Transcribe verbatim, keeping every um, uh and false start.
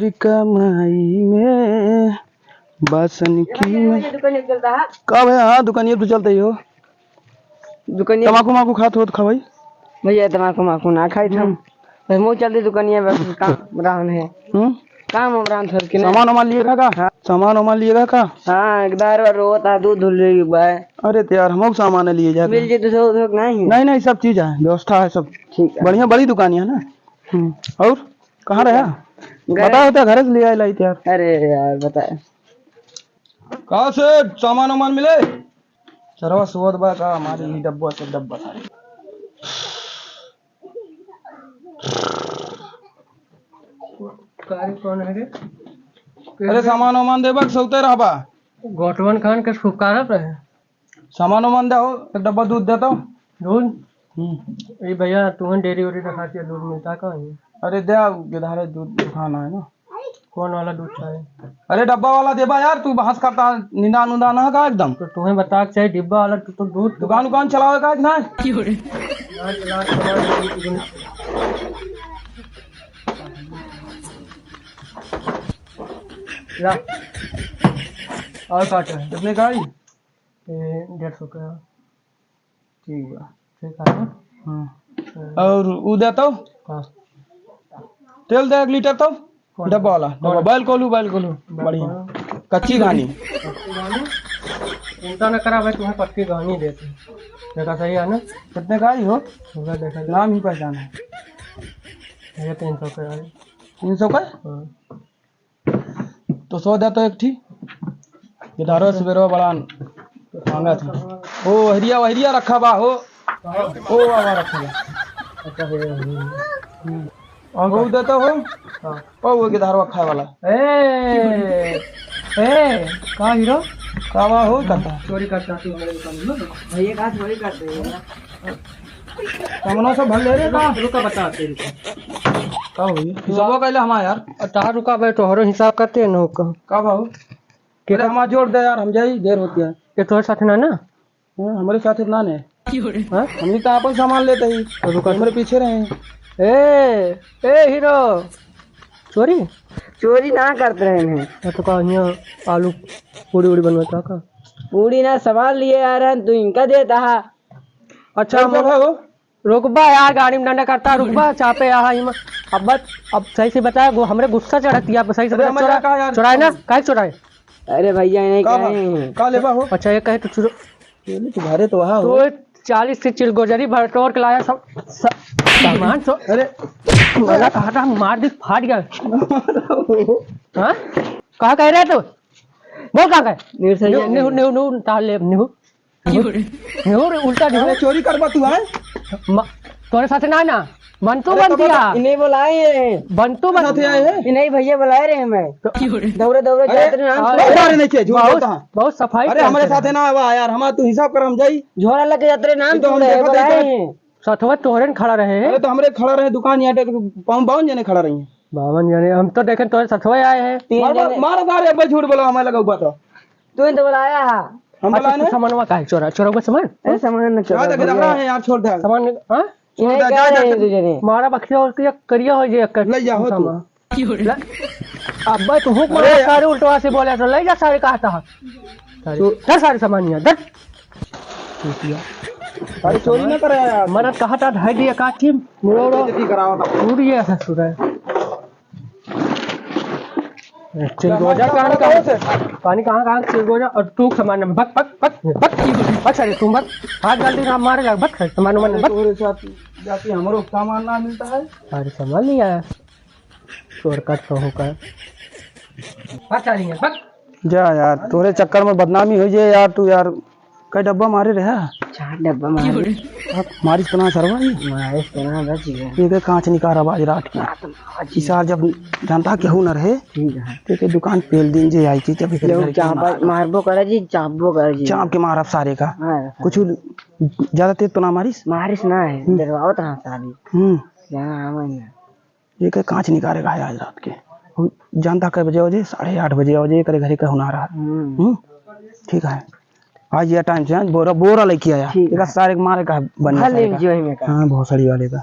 कमाई में, बासन की में। दुकानिया चलता है। का भैया? हाँ, दुकानिया तो चलता ही हो। दुकानिया तमाकू माकू खात हो तो खवाई। भैया, तमाकू माकू ना खाई हम। हम्म। बस मुँह चलते दुकानिया, बस काम रहन है। हम्म? काम हम रहन थोड़ के ना। सामान वामान लिएगा का? हाँ। सामान वामान लिएगा का? हाँ, एक दारू वारू होता, दूध धुल रही बा। अरे तो यार, हम सामान लिए जाते मिल हैं। जाए तो सब, सब नहीं है। नहीं, नहीं, सब चीज है, व्यवस्था है सब। ठीक है। बढ़िया, बड़ी दुकानिया है ना। हम्म, और? कहाँ रहा? घर। बता होता, घर से ले आए लाई यार। अरे यार, बता। कहाँ से सामान वामान मिले? चरवा सोवत बा का? हमारी ही डब्बा से डब्बा सारे। कारी कौन है रे? अरे सामान वामान देबा के सौते रहबा। गोटवन खान के छुटकारा पे है। सामान वामान दे हो, एक डब्बा दूध दे तो। दूध? हम्म। ए भैया, तुहन डेयरी वेरी रखा के दूध मिलता का है? अरे दे, गिधारे दूध दुकान है ना। कौन वाला दूध चाहे? अरे डब्बा वाला देबा यार, तू बहस करता, निंदा नुंदा ना का एकदम। तो तुम्हें बता के चाहे डिब्बा वाला, तू तो दूध दुकान उकान चलावे का कि ना? ला। और का चाहे? कितने का है? ए, डेढ़ सौ का। ठीक बा। ठीक है। हाँ। हाँ। और उ दे तो? हाँ। तेल दे एक लीटर तो? कौन? डब्बा वाला, कौन? डब्बा, बैल कोलू, बैल कोलू। बैल बढ़िया। कोलू। कच्ची घानी। कच्ची घानी? चिंता न करा भाई, तुम्हें पक्की घानी देते हैं। देखा सही है ना? कितने का ही हो? पूरा देखा जाए। नाम ही पहचान है। ये तीन सौ का है। तीन सौ का? हाँ। तो सौ दे तो एक ठी। गिधारो सुबेरवा बड़ा मांगा था। ओ, हरिया, हरिया रखा बा हो। ओ, बाबा रखा बा। अच्छा, हरिया, हरिया। हम्म। और वो का? देता हो? हाँ। ओ, वो गिधारवा खाए वाला। ए, ए, का हीरो? का बा हो करता? चोरी करता तू हमारे दुकान में। भैया का चोरी करते हैं? सामने से भर ले रे का? रुका, बताते, रुका। का हुई? हिसाबो कैले हमार यार। तार रुका बे, तोहरो हिसाब करते हैं, नो का। का भाव? के अरे का? हमार जोड़ दे यार, हम जाई, देर होती है। ये तोहरे साथ ना ना? हाँ, हमरे साथ ना ने। हाँ? हमनी तो आपन सामान लेते ही, तो रुका। हमरे पीछे रहे। ए, ए हीरो, चोरी? चोरी ना करते रहे हैं। हाँ, तो का हियाँ आलू पूड़ी उड़ी बनवाता का? पूड़ी ना, सामान लिए आ रहे हैं, तू इनका देता है। अच्छा, कैसे हम भागो? रुकबा यार, गाड़ी में डंडा करता, रुकबा, चापे यहाँ ही में। अब बस, अब सही से बताया, गो-, हमरे गुस्सा चढ़त, आप सही से अरे, बता, हमारे चोरा-, का यार? चोराए ना? काहे चोराए? अरे भैया, नहीं का कहे बा-, हैं। का लेबा हो? अच्छा, ये कहे तो चुरो-, ये नहीं, तुम्हारे तो वहाँ हो। तो चालीस से चिलगोजरी भर तोड़ के लाया सब, सब सामान सो-, अरे। वाला कहा था, मार दी, फाट गया। हाँ? कहा कह रहे तू? बोल कहाँ गए? निहुर सही निहुर, है। निहुर, निहुर, निहुर, ताल ले, निहुर। निहुर, निहुर, उल्टा निहुर। अरे चोरी करबा तू, आय? म-, तोरे साथे ना, ना। बंटू अरे बन कब दिया। इन्हें बुलाए हैं। बंटू बन साथे आए हैं? इन्हें भैया बुलाए रहे हमें। तो दौड़े, दौड़े अरे, जाते रहे, नाम अरे, सुने। अरे, नहीं किया, झूठ बहुत, बोलता है। बहुत सफाई अरे, हमारे करते साथे रहे। ना आवा यार, हमारा तू हिसाब कर, हम जाई। झोला लेके जाते रहे, नाम ये तो हम सुने, देखो, बुलाए देखो। हैं। सथवा तोहरे न खड़ा रहे हैं। अरे, तो हमरे खड़ा रहे दुकान यहाँ पे, पाँव बावन जने खड़ा रही हैं। बावन जने, हम तो देखे तोहरे सथवा आए हैं। तीन मार, जने। मार, मार, एक बार झूठ बोला, हमें लगा हुआ था। तू ही तो बुलाया है। हम अच्छा, बुलाए तू ना? सामानवा काहे चोरा, चोरा का सामान? अरे, सामान न चोरा, क्या देखे, भैया। लग रहा है यार, छोड़ दे। सामान, हाँ? छोड़ इन्हें दे, क्या जा, जा, रहे जा। हैं दो जने? मारा बखिया और किया करिया हो जे कर ले जा हो तू। सामान। ले, अब्बा तू हुक अरे मारा यार। सारे उल्टवा से बोले तो ले जा सारे कहा था। सारे, चो- धर सारे सामान यहाँ, धर। चूतिया। अरे चोरी ना करे यार। मरद कहा था ढाई दिया काठी, मुड़ो बेइज्जती करावा था। टूट गया ससुर है। चिलगोजा कहाँ कहाँ से? पानी कहाँ कहाँ चिलगोजा और तू सामान में बक, बक, बक, बक, बक सारे तुम बक। हाथ जल्दी ना मारे लग, बक सारे सामान वामान बक। तोरे साथ जाके हमरो सामान ना मिलता है। अरे सामान नहीं आया। चोर का तो होकर। बक सारे बक। जा यार, तोरे चक्कर में बदनामी हो जाए यार, तू यार। कई डब्बा मारे रहे? चार डब्बा मारे। अब मारिस तना सरवा ही? मारिस तना बच गया। ये के कांच निकाल रहा आज रात की। रात में आज। ई सार जब जनता केहू न रहे, ठीक है। ते के दुकान पेल दिन जे आई थी, जब एक लोग घर के चापा मार। मारबो करे जी, चापबो करे जी। चाप के मारब सारे का। हाँ, हाँ। कुछ ज्यादा तेज तो ना मारिस? मारिस ना है, हम्म। डरवावत रहा सारी। हम्म। यहाँ आवे ना। ये के कांच निकाले का है आज रात के। वो जानता कै बजे आओ जे? साढ़े आठ बजे आओ जे, करे घरे का होना रहा। हम्म। हम्म? ठीक है। आज ये टाइम से, आज बोरा, बोरा लेके आया। ठीक एक है। सारे के मारे का बन भले सारे का। जो है में का। हाँ, भोसड़ी वाले का।